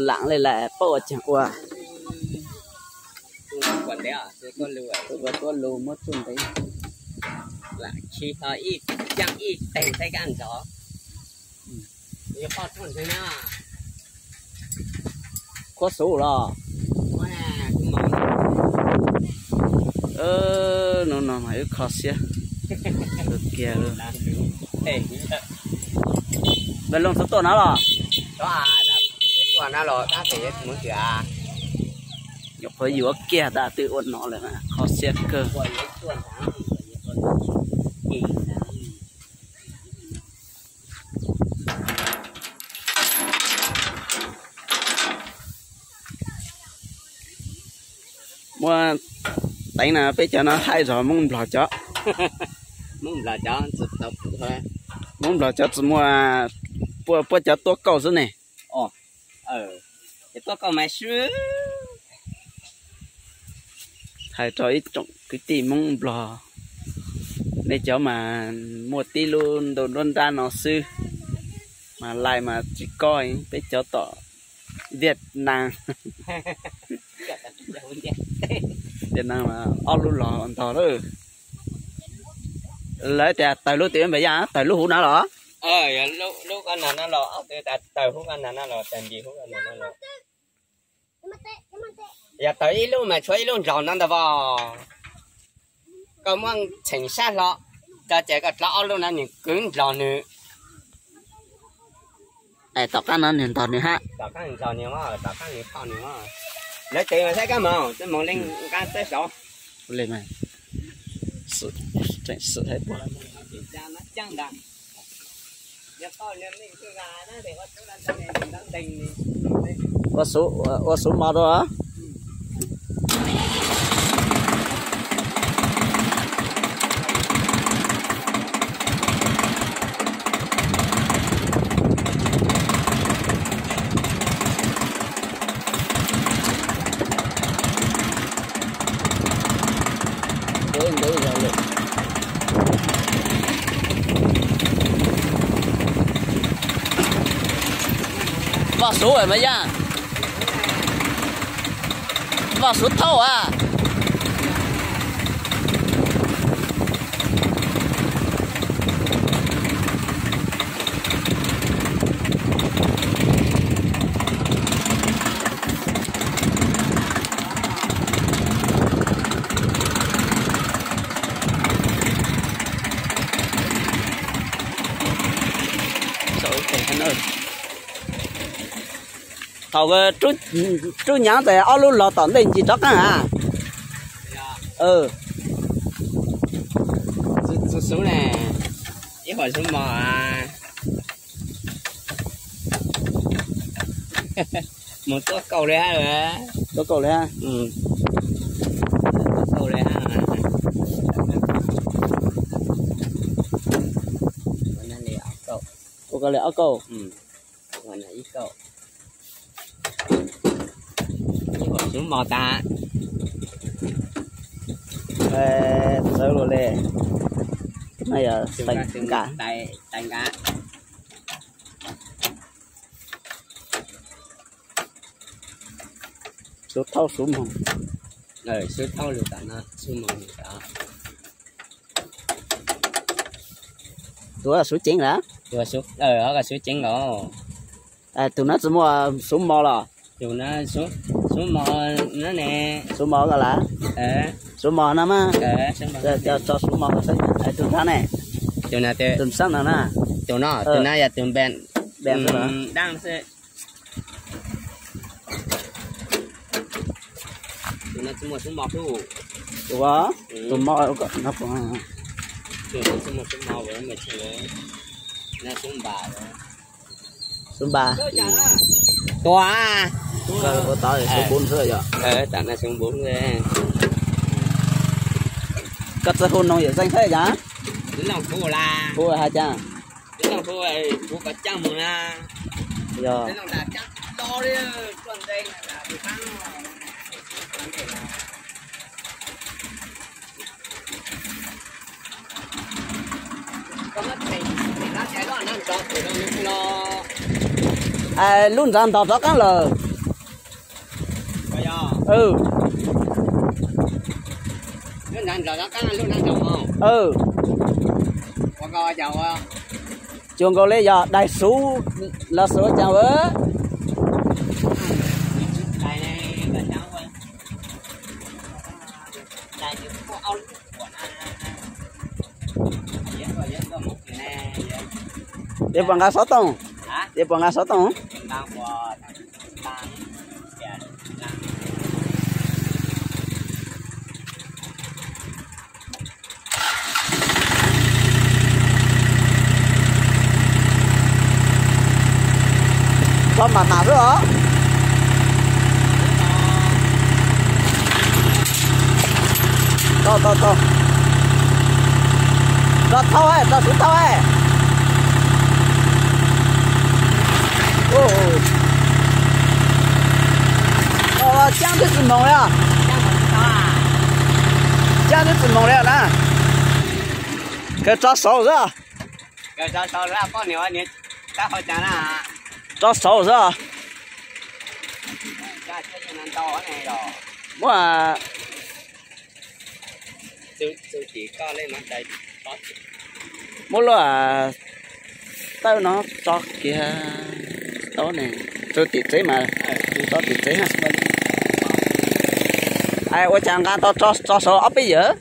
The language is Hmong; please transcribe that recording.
Lam li lawm, paub ua tseem ua. Ua tuab lug muab tsuj ntev. Qhuab xuv los? Hnub no mas wb kho siab kiag li. Npawg Looj txhob tuaj no los? Nyuam qhuav yuav kiag tas twb ua no lawm, kho siab kawg. Muab teev no peb cov no haib zog Hmoob Nplog cov. Hmoob Nplog cov tsis muaj, puab cov tuab kauj xwb ne. Hais rau ib tsoom kwv tij Hmoob Nplog, nej cov mas muaj tib lub ntu nruab nrab no xwb, mas lais mas tsis kob, peb cov tom Vietnam. Vietnam mas ob lub los ntog lawm. Lawv tias tawg lub twg npam yaj, tawg lub huv no los? Lub ko no no los, tawg huv ko no no los, tawg nti huv ko no no los. Yog tawg ib lub mas tshuav ib lub nrog no ntag vos. Koj muab txheem sab hlo, tso ces koj dlov ob lub no nws kwv nrog nws. Tom qab no nws ntog nws hab. Tom qab nws ntog nws, tom qab nws phoj nws. Lawv tes mas saib kab moog, moog leej nqab teb saud. Ua xuv mos rau. Vaj xuv mas yaj, vaj xuv thauj a. Thaum rub nyav tes ob lub los tom ntej ncig rov qaab a. Txus xub ne, ib huam xub mos. Mus tuab kaus li hab. Tuab kaus li hab. Tuab kaus li hab. Ua koj li ob kaus. Ib kaus. Ib huam xub mos tas. Txawv lug le. No yog tais nkas. Tais nkas. Xub thauj xub moog. Xub thauj lug tas no, xub moog lug tas. Tus xub ceev lawm. Xub ceev lawm. Tus no tsi muaj xub mos los? Xub mos no ne. Xub mos ko lawm. Xub mos no mas. Tso xub mos ko saib, tus nrab ne. Tus xab no na. Tus no, tus no yog tus npe, npe xwb los? Tus no tsi muaj xub mos. Tus, tus mos no. Tus no tsi muaj xub mos, xub npa. Tua. Ua tod xub npum xwb yog? Tam no xub npum. Koj tsi hu noog yawm zeej thiab yog? Hu has cas? Yog. Lub ntawd ntog rov qaab lawm. Cuag nkaus li yog daig xuv los xwb ua caag a. Yuav puas nqa xov tooj? Yuav puas nqa xov tooj? Tso mam mam xwb os. Tso, tso, tso. Tso thauj, tso xuv thauj. Caab twb tsis moog li. Caab twb tsis moog li na. Kawg tso saud xwb. Tso saud xwb. Muab, muab lub tawb no tso kiag tau ne, tso tim tsev mas, tso tim tsev. Ua cas nqa tau tso saud ob peb yawm?